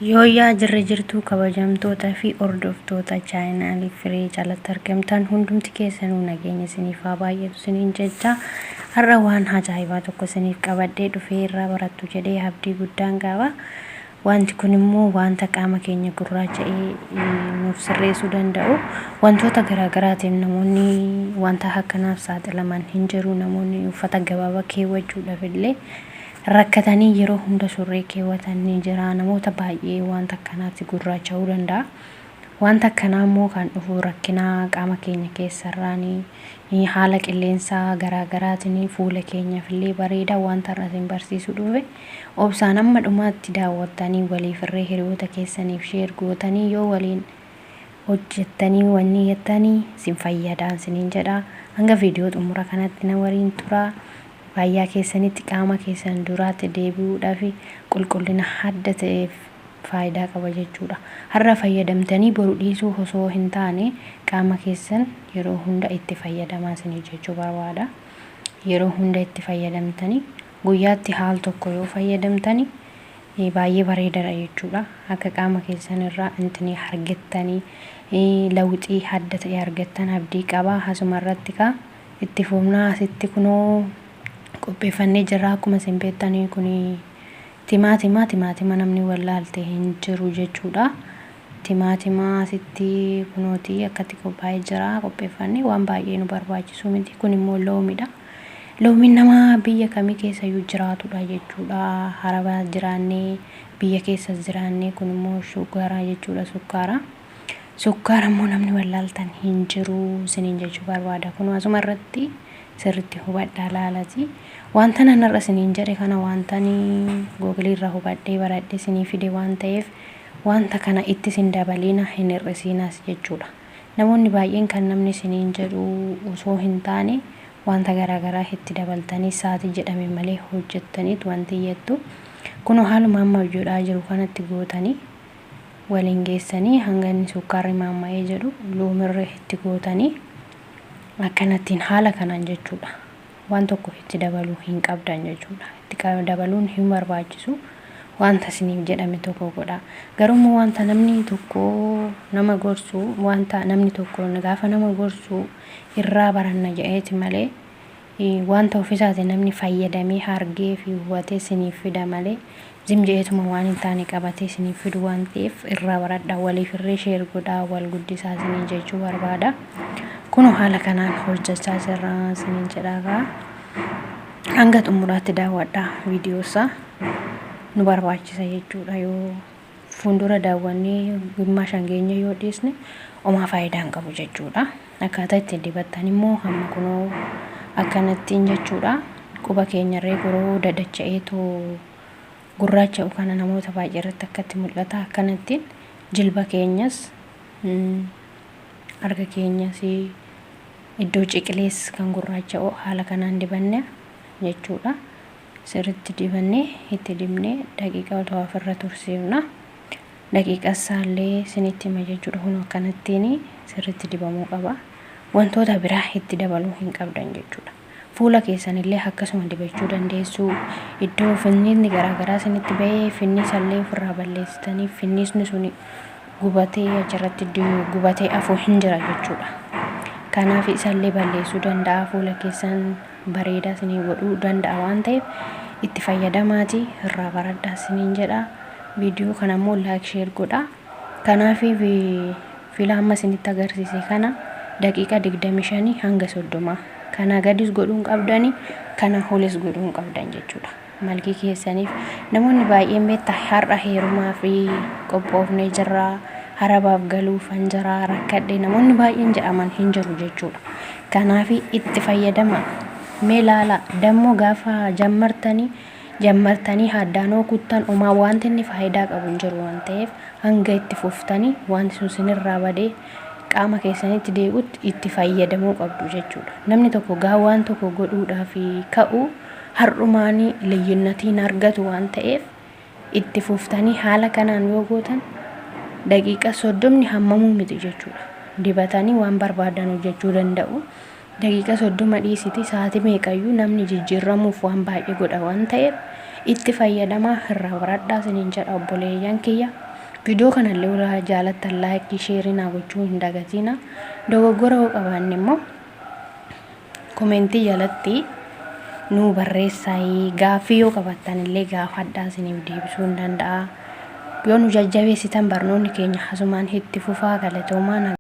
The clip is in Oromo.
Yooyyaa jirra jirtuu kabajamtoota fi hordoftoota chaayinaalii Firee jalatti argamtan hundumti keessanuu nageenya isiniif haa baay'atu isiniin jecha. Har'a waan ajaa'ibaa tokko isiniif qabadhee dhufee irraa barattu jedhee abdii guddaan qaba. Wanti kun immoo wanta qaama keenya gurraacha'ee nuuf sirreessuu danda'u. Wantoota garaagaraatiin namoonni wanta akkanaaf saaxilaman hin jiru. Namoonni uffata gabaabaa keewwachuudhaaf illee rakkatanii yeroo hunda surree keewwatan ni jira. Namoota baay'ee wanta akkanaatti gurraacha'uu danda'a. Wanta akkanaa immoo kan dhufu rakkina qaama keenya keessarraanii, haala qilleensaa garaagaraatiin fuula keenyaaf illee bareeda. Wanta irra isin barsiisuu dhufe obsaan amma dhumaatti daawwattanii waliif irree hiriyoota keessaniif share gootanii yoo waliin hojjettanii wanni jettanii isin fayyadaan isiniin jedha. Hanga viidiyoo xumura kanatti na waliin turaa. Fayyaa keessanitti qaama keessan duraatti deebi'uudhaaf qulqullina adda ta'eef faayidaa qaba jechuudha. Har'a fayyadamtanii boru dhiisuu osoo hin taane qaama keessan yeroo hunda itti fayyadamaa isinii jechuu barbaada. Yeroo hunda itti fayyadamtanii guyyaatti haal tokko yoo fayyadamtanii baay'ee bareedaadha jechuudha. Akka qaama keessan irraa intinii argattanii, lawixii adda ta'e argattan abdii qaba. Asuma irratti kaa itti fufnaa. Asitti kunoo qopheeffannee jirra. Akkuma isin beektanii kun timaatima. Timaatima namni wallaalte hin jiru jechuudha. Timaatima asitti kunooti akkatti qophaa'ee jira. Qopheeffannee waan baay'ee nu barbaachisu miti. Kun immoo loomidha. Loomiin nama biyya kamii keessayyuu jiraatudha jechuudha. Haraba jiraannee, biyya keessas jiraannee. Kun immoo shugaraa jechuudha, sukkaara. Sukkaara immoo namni wallaaltan hin jiru isiniin jechuu barbaada. Kun asuma irratti sirriitti hubadhaa laalati. Wanta nan har'a isiniin jedhe kana wanta googilii irraa hubadhee baradhee isinii fide waan ta'eef wanta kana itti isin dabaliina, hin hir'isiinas jechuudha. Namoonni baay'een kan namni isiniin jedhu osoo hin taane wanta garaagaraa itti dabaltanii sa'aatii jedhame malee hojjettaniit wanti jettu. Kunoo haaluma amma hojjedhaa jiru kanatti gootanii waliin geessanii hanga inni sukkaarri maamma'ee jedhu loomirree itti gootanii akkanattiin haala kanaan jechuudha. Waan tokko itti dabaluu hin qabdan jechuudha. Itti dabaluun hin barbaachisu. Wanta isiniif jedhame tokko godha. Garuu immoo wanta namni tokko nama gorsu, wanta namni tokko gaafa nama gorsu irraa baranna jedheeti malee, wanta ofiisaati namni fayyadamee argee fi hubatee isiniif fida malee zim jedheetuma waan hin taane qabatee isiniif fidu waan ta'eef irraa baradhaa, waliif irree share godhaa, wal guddisaa isiniin jechuu barbaada. Kunoo haala kanaan hojjechaa jirra isiniin jedhaa. Hanga xumuraatti daawwadhaa, viidiyoo isaa nu barbaachisa jechuudha. Yoo fuuldura daawwannee gimmaa shan geenye yoo dhiisne omaa faayidaa hin qabu jechuudha. Akkaataa ittiin dibattan immoo hamma kunoo akkanattiin jechuudha. Quba keenyarree goroo dadacha'eetu gurraacha'u kana namoota baay'ee irratti akkatti mul'ata. Akkanattiin jilba keenyas, harka keenyas, iddoo ciqilees kan gurraacha'u haala kanaan dibanne jechuudha. Sirriitti dibannee, itti dibnee daqiiqaa otoo ofirra tursiifna. Daqiiqaa isaallee isinitti hima jechuudha. Kun akkanattiin sirriitti dibamuu qaba. Wantoota biraa itti dabaluu hin qabdan jechuudha. Fuula keessanillee akkasuma dibachuu dandeessu. Iddoo finniisni garaagaraa isinitti bahee finniisallee ofirraa balleessitanii finniisni sun gubatee achirratti gubatee afuu hin jira jechuudha. Kanaaf isallee balleessuu danda'a, fuula keessan bareedaa isinii godhuu danda'a waan ta'eef itti fayyadamaati irraa baradhaa isiniin jedha. Viidiyoo kana immoo like, share godhaa. Kanaaf fila amma isinitti agarsiise kana daqiiqaa 25 hanga 30, kana gadis godhuu hin qabdani, kana olis godhuu hin qabdan jechuudha. Malkii keessaniif namoonni baay'een beektaa har'a heerumaa fi qophoofnee jirra, harabaaf galuufan jira, rakkadhe namoonni baay'een jedhaman hin jiru jechuudha. Kanaaf itti fayyadama. Mee laala dammoo gaafa jammartanii jammartanii haddaanoo kuttan omaa wanti inni faayidaa qabu hin jiru waan ta'eef hanga itti fuftanii wanti sun sinirraa badee qaama keessanitti deebi'utti itti fayyadamuu qabdu jechuudha. Namni tokko gaa waan tokko godhuudhaaf ka'u har'umaanii liyyunnatiin argatu waan ta'eef itti fuftanii haala kanaan yoo gootan daqiiqa 30 hammamuu miti jechuudha. Dibatanii waan barbaadan hojjechuu danda'u. Daqiiqa 30 dhiisiti sa'aatii meeqayyuu namni jijjiirramuuf waan baay'ee godha waan ta'eef itti fayyadamaa, irraa baradhaa isiniin jedha obboleeyyan kiyya. Viidiyoo kanallee yoo jaalattan like, share naa gochuu hin dagatina. Dogoggora yoo qabaanne immoo comment jalatti nuu barreessaa. Gaaffii yoo qabaattan illee gaafadhaa, isiniif deebisuu hin danda'a. Yoo nu jajjabeessitan barnoonni keenya asumaan itti fufaa. Galatoomaa.